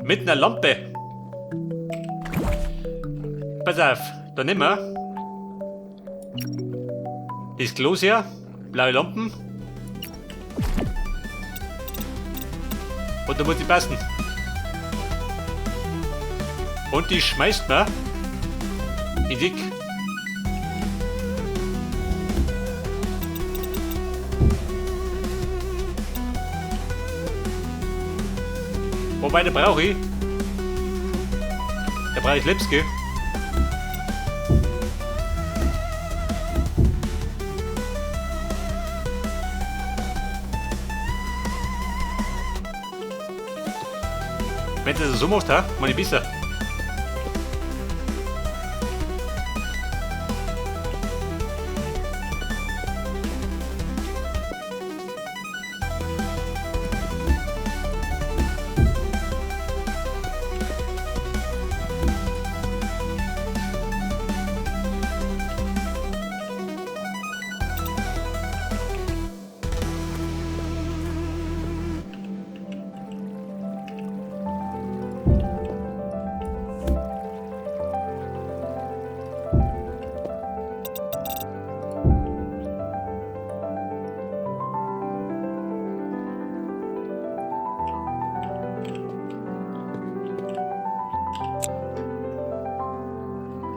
Mit einer Lampe. Pass auf, da nehmen wir das Glas her, blaue Lampen. Und da muss die passen. Und die schmeißt man in dick. Wobei, da brauche ich. Da brauche ich Lipske. Wenn du das so machst, ha? Meine besser.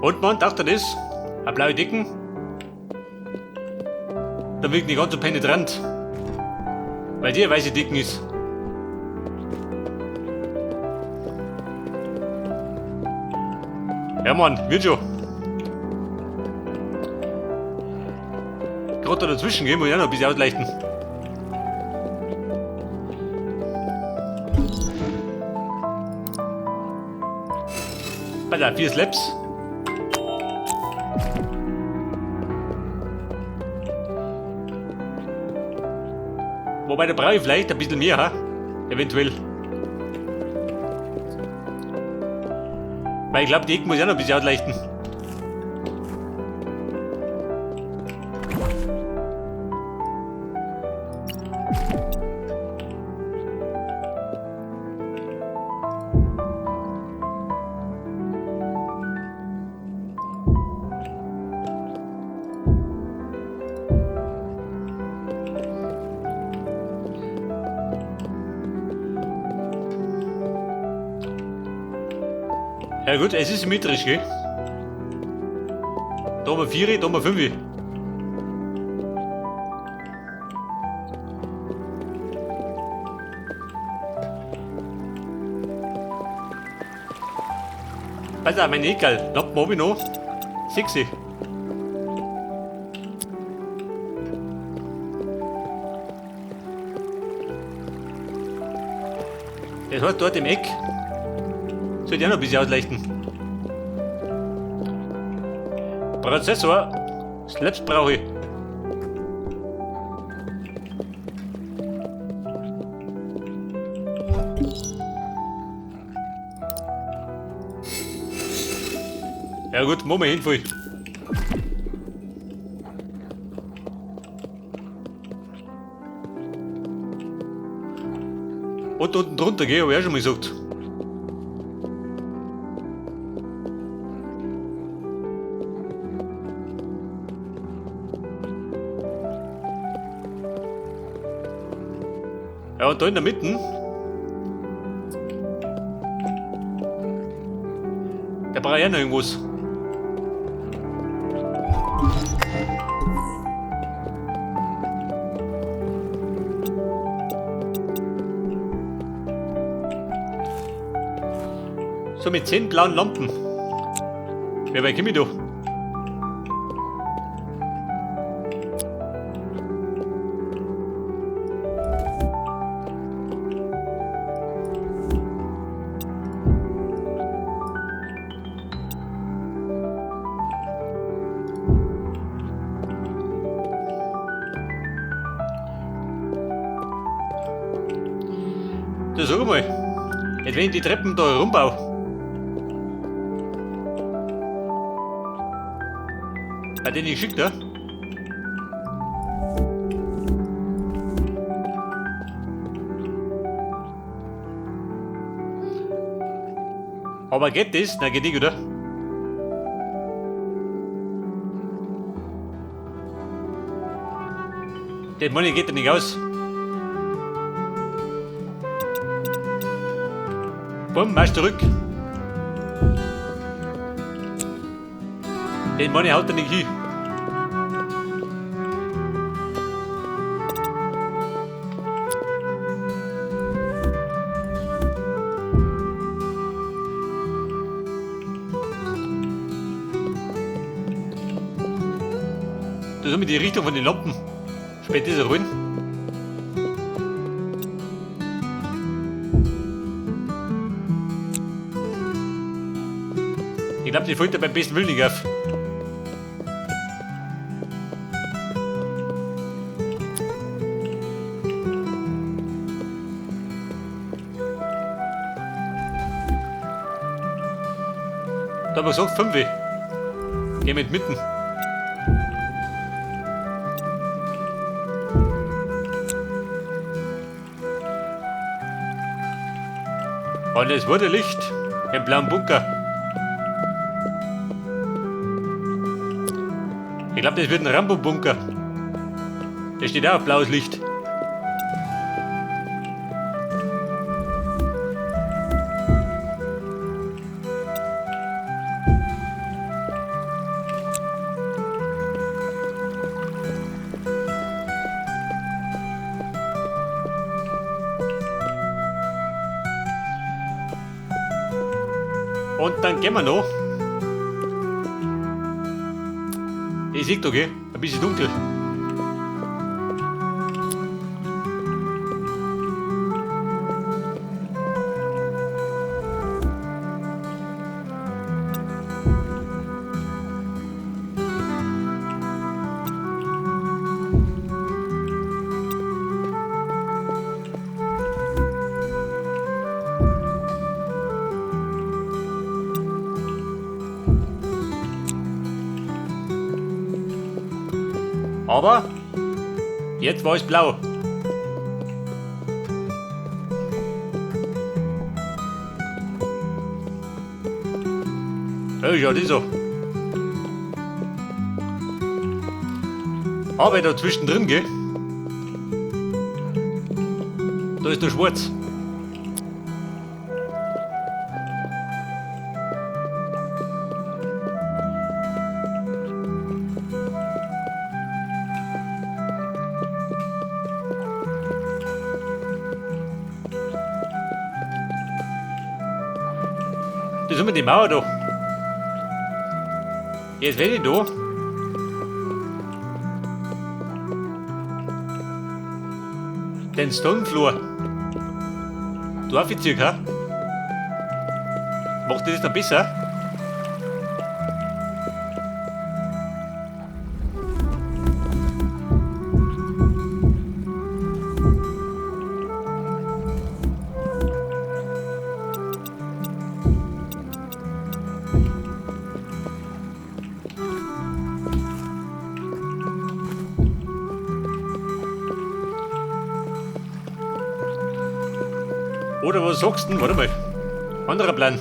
Und man, dachte das? Ein blaue Dicken? Da wirkt nicht ganz so penetrant. Weil die weiße Dicken ist. Ja Mann, wird schon. Gerade da dazwischen gehen, muss ich auch noch ein bisschen ausleichten. Alter, 4 Slaps. Wobei, da brauche ich vielleicht ein bisschen mehr, ha? Eventuell. Weil ich glaube, die Ecken muss ich auch noch ein bisschen ausleichten. Ja gut, es ist symmetrisch, gell? Da haben wir 4, da haben wir 5. Pass auf, meine Egal. Lampen hab ich noch. 6. Das heißt, dort im Eck sollte ich auch noch ein bisschen ausleichten. Prozessor, Slaps brauche ich. Ja gut, machen wir hin, voll. Und unten drunter, gell, hab ich auch schon mal gesagt. Ja, und da in der Mitte. Da brauche ich auch noch irgendwas. So, mit 10 blauen Lampen. Wer weit komme ich da? Du, sag mal, jetzt wenn ich die Treppen da herumbau. Bei denen ich geschickt, ja? Aber geht das? Nein, geht nicht, oder? Der Money geht ja nicht aus. Bumm, marsch zurück. Den Money haut er nicht hin. Das ist immer die Richtung von den Lampen. Spät ist er rein. Ich glaube, die fällt beim besten Willen nicht auf. Da haben wir gesagt 5. Gehen wir mitten. Und es wurde Licht im blauen Bunker. Ich glaube, das wird ein Rambo-Bunker. Da steht auch blaues Licht. Und dann gehen wir noch. Ich sehe doch, gell? Ein bisschen dunkel. Aber jetzt war es blau. Ja, ja, das so. Aber da zwischendrin, gell? Da ist nur schwarz. Das ist immer die Mauer da. Jetzt werde ich da. Den Stonefloor. Du aufziehen, ha? Macht das dann besser? Oder was sagst du denn? Warte mal. Anderer Plan.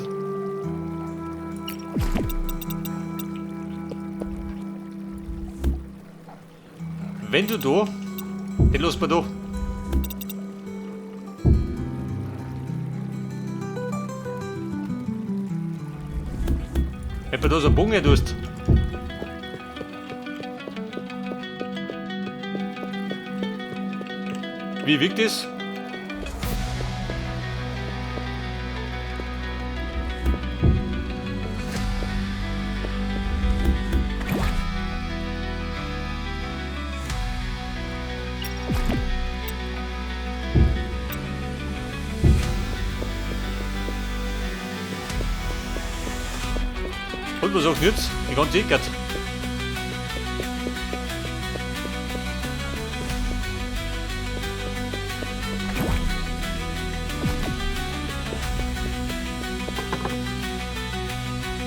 Wenn du da, den lass mal da. Wenn du da so einen Bogen tust. Wie wirkt das? Und was sagst du jetzt? Die ganze Ecke.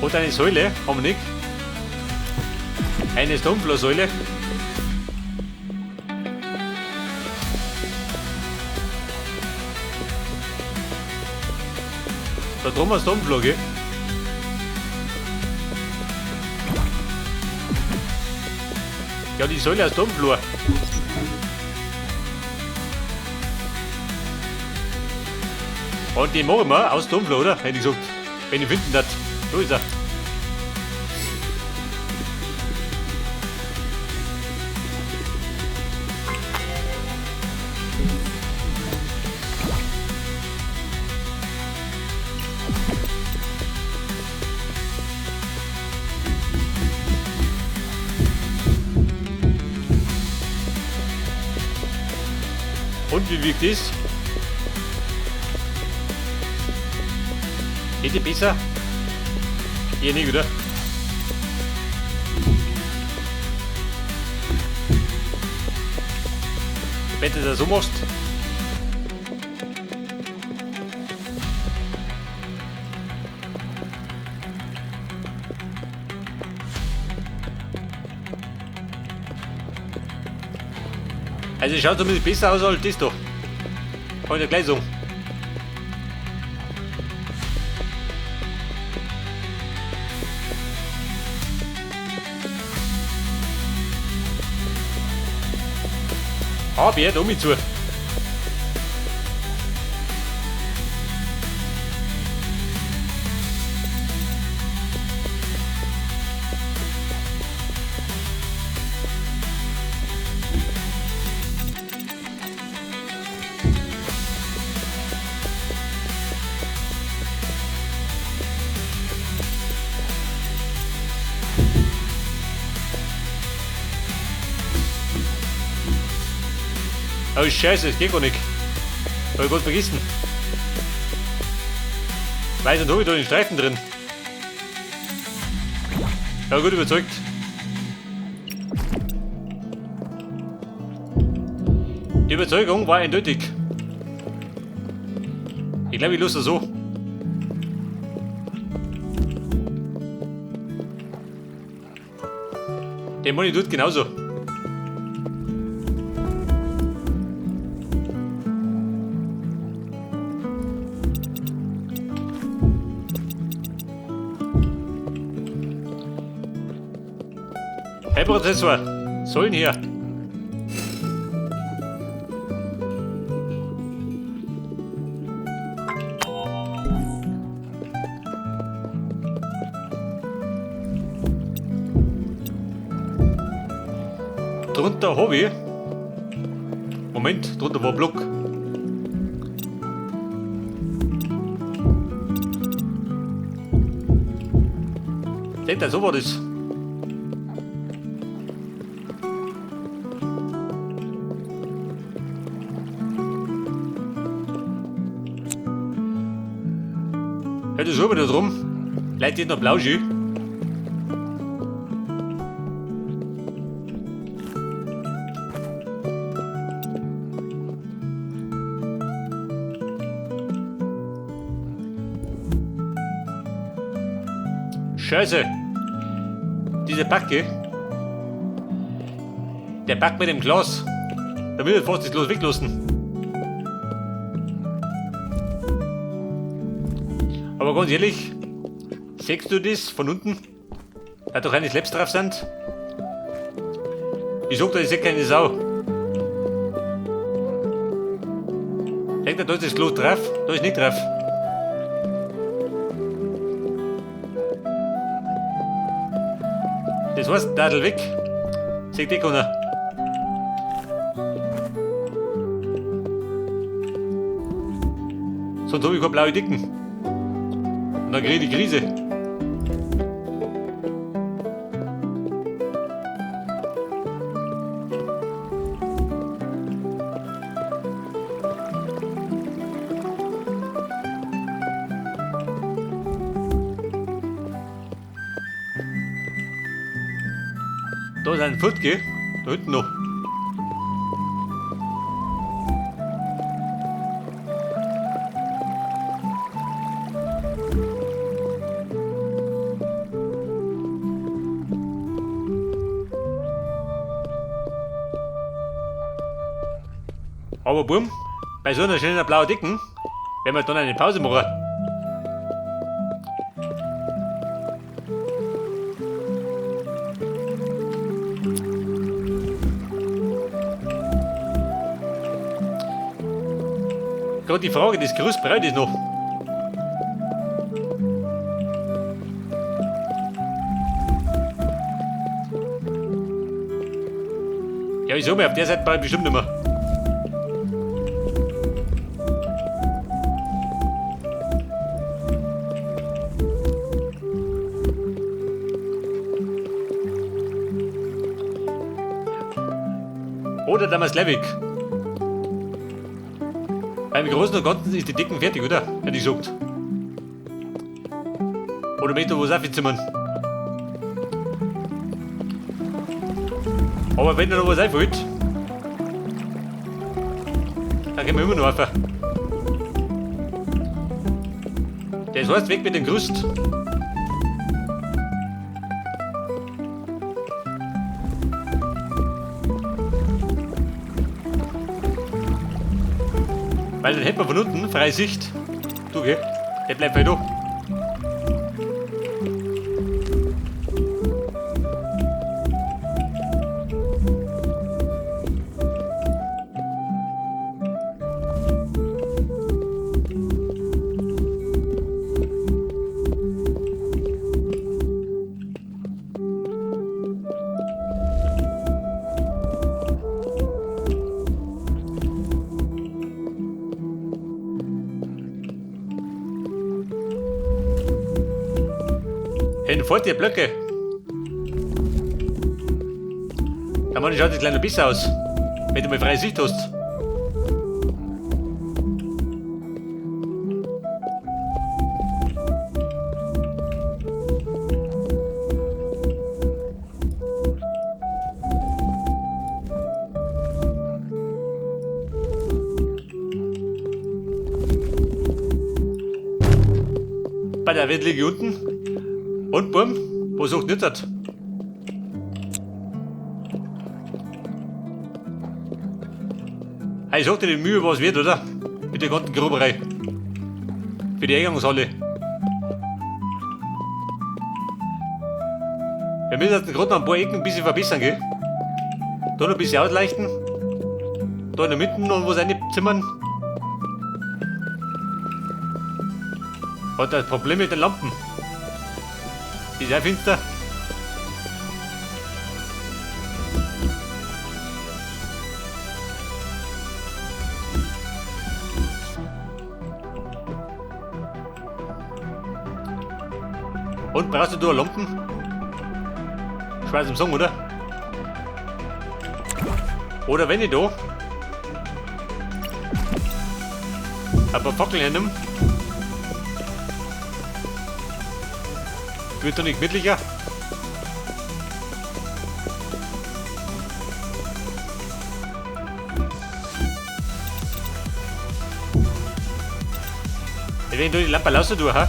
Hat eine Säule, haben wir nicht. Eine Stonefloor-Säule. Da drum ein Stonefloor, gell? Ja, die Säule aus Domflur. Und die machen wir aus Domflur, oder? Hätte ich gesagt. Wenn ich finden das. So ist er. Und wie wirkt das? Geht die besser? Eher nicht, oder? Wenn du das so machst. Also schaut zumindest besser aus als das da. Kann ich dir gleich sagen. Aber da mit zu. Oh Scheiße, das geht gar nicht. Hab ich grad vergessen. Weil dann hab ich da den Streifen drin. Ja, gut überzeugt. Die Überzeugung war eindeutig. Ich glaube, ich lasse das so. Der Moni tut genauso. Hey Prozessor, sollen hier. Drunter hab ich. Moment, drunter war Block. Seht ihr, so war das. Ja, das ist wieder drum. Leute, noch blau schön. Scheiße. Diese Backe. Der Back mit dem Glas. Da will ich fast das Glas weglassen. Aber ganz ehrlich, siehst du das von unten? Da doch keine Slaps drauf sind? Ich sag dir, ich seh keine Sau. Denkt ihr, da ist das Glas drauf? Da ist nicht drauf. Das heißt, Dadel weg. Sieht eh keiner. Sonst hab ich keine blaue Dicken. Und dann krieg ich die Krise. Da ist ein Futke, da hinten noch. Aber bumm, bei so einer schönen blauen Dicken werden wir dann eine Pause machen. Gerade die Frage, das Gerüst brauche ich noch. Ja, ich sag mal, auf der Seite brauche ich bestimmt nicht mehr. Oder damals Levik. Beim Großen und Ganzen ist die Decken fertig, oder? Hätte ich gesagt. Oder möchte du was aufzimmern? Aber wenn da noch was einfällt, dann können wir immer noch auf. Das heißt, weg mit dem Gerüst. Weil dann hätten wir von unten freie Sicht. Du, gell? Der bleibt halt da. Hinfort die Blöcke. Da man schaut das gleich noch besser aus, wenn du mal freie Sicht hast. Bei der Welt liege ich unten. Und bumm, wo sucht nicht das? Hey, ich sag dir die Mühe, was wird, oder? Mit der ganzen Gruberei. Für die Eingangshalle. Wir müssen jetzt gerade noch ein paar Ecken ein bisschen verbessern, gell? Da noch ein bisschen ausleichten. Da in der Mitte noch was reinzimmern. Hat das Problem mit den Lampen. Die ist auch finster. Und brauchst du da Lampen? Schwarz im Song, oder? Oder wenn ich da ein paar Fackeln hernehme, wird doch nicht gemütlicher. Wenn du die Lampe raus tue, ha?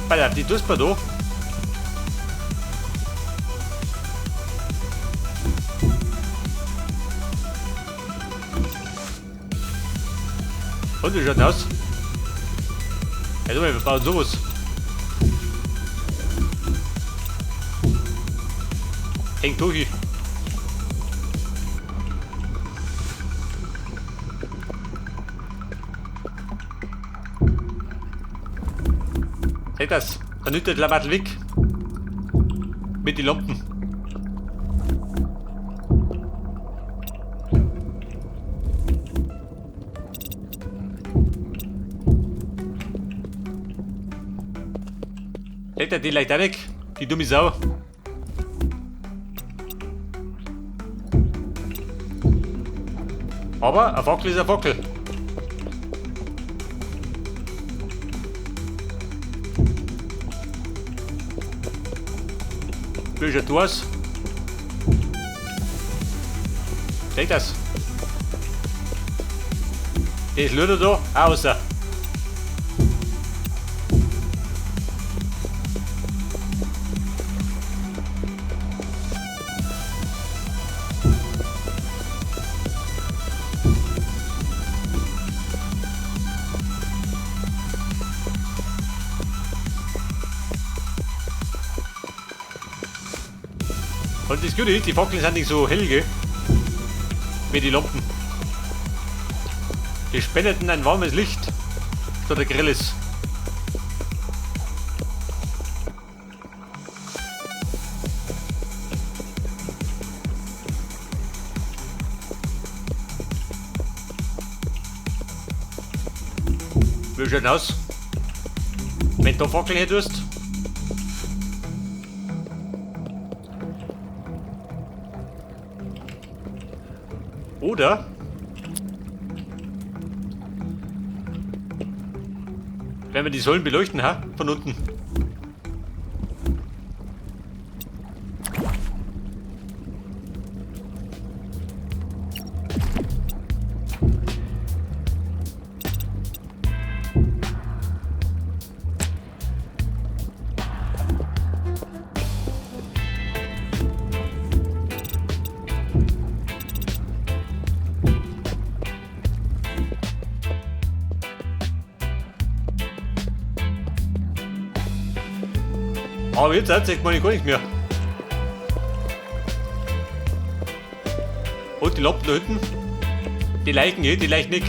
Pass auf, die tust du da. Und wie schaut das aus? Ja, du, wir bauen sowas. Hängt durch. Seht das? Da nützt der Klabattel weg. Mit den Lampen. Legt er die leicht weg, die dumme Sau. Aber ein Fackel ist ein Fackel. Wie schaut das aus? Seht das? Das Lüder da, außer. Und das Gute ist, die Fackeln sind nicht so hell, gell? Wie die Lampen. Die spendeten ein warmes Licht, statt ein grelles. Wie schaut aus? Wenn du Fackeln hier tust? Oder wenn wir die Säulen beleuchten, ha? Von unten. Aber jetzt zeigt man gar nicht mehr. Und die Lampen da hinten, die leichen die leichen nicht.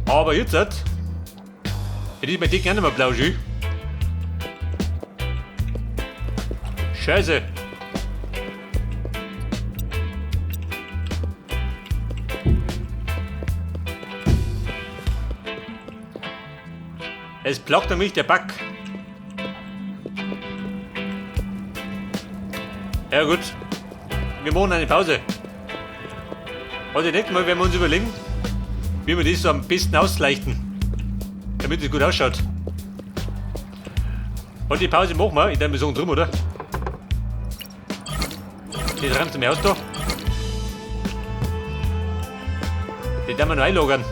Aber jetzt hat, ich bei dir gerne mal blau, schön. Scheiße. Es blockt nämlich der Bug. Ja gut, wir machen eine Pause. Heute nicht mal, werden wir uns überlegen, wie wir das so am besten ausleichten, damit es gut ausschaut. Und die Pause machen wir, ich denke, wir sagen drum, oder? Das räumst du mir aus da. Die werden wir noch einlagern.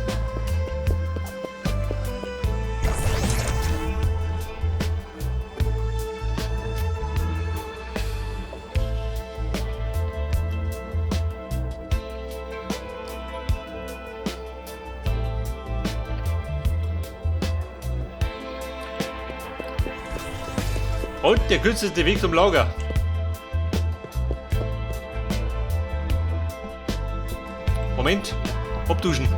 Und der kürzeste Weg zum Lager. Moment, abduschen.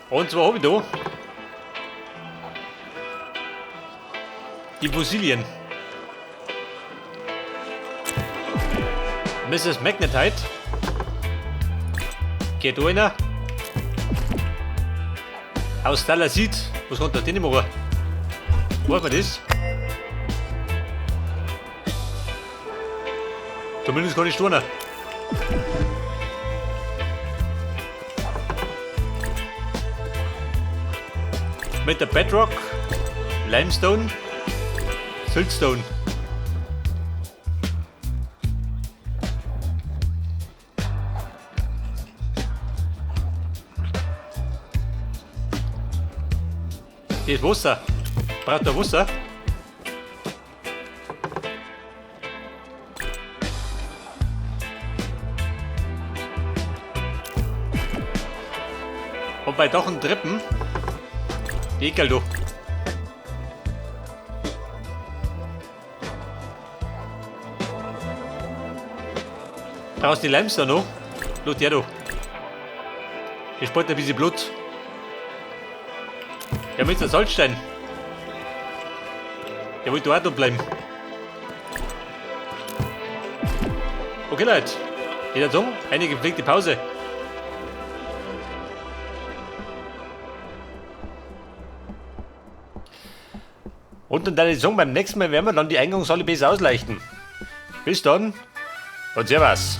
Und zwar habe ich da die Fossilien. Mrs. Magnetite. Geht da einer? Aus Dalasit. Was kommt da denn immer? Weiß man das? Zumindest kann ich tun. Mit der Bedrock, Limestone, Siltstone. Das Wasser. Braucht der Wasser? Und bei Dach und Treppen, die Ekel du. Brauchst die Limestone noch? Blut her du. Ich spart ein bisschen Blut. Ja, mit der Salzstein. Der wollte auch da bleiben. Okay, Leute. Ich würde sagen, eine gepflegte Pause. Und dann würde ich sagen, beim nächsten Mal werden wir dann die Eingangshalle besser ausleichten. Bis dann und Servus.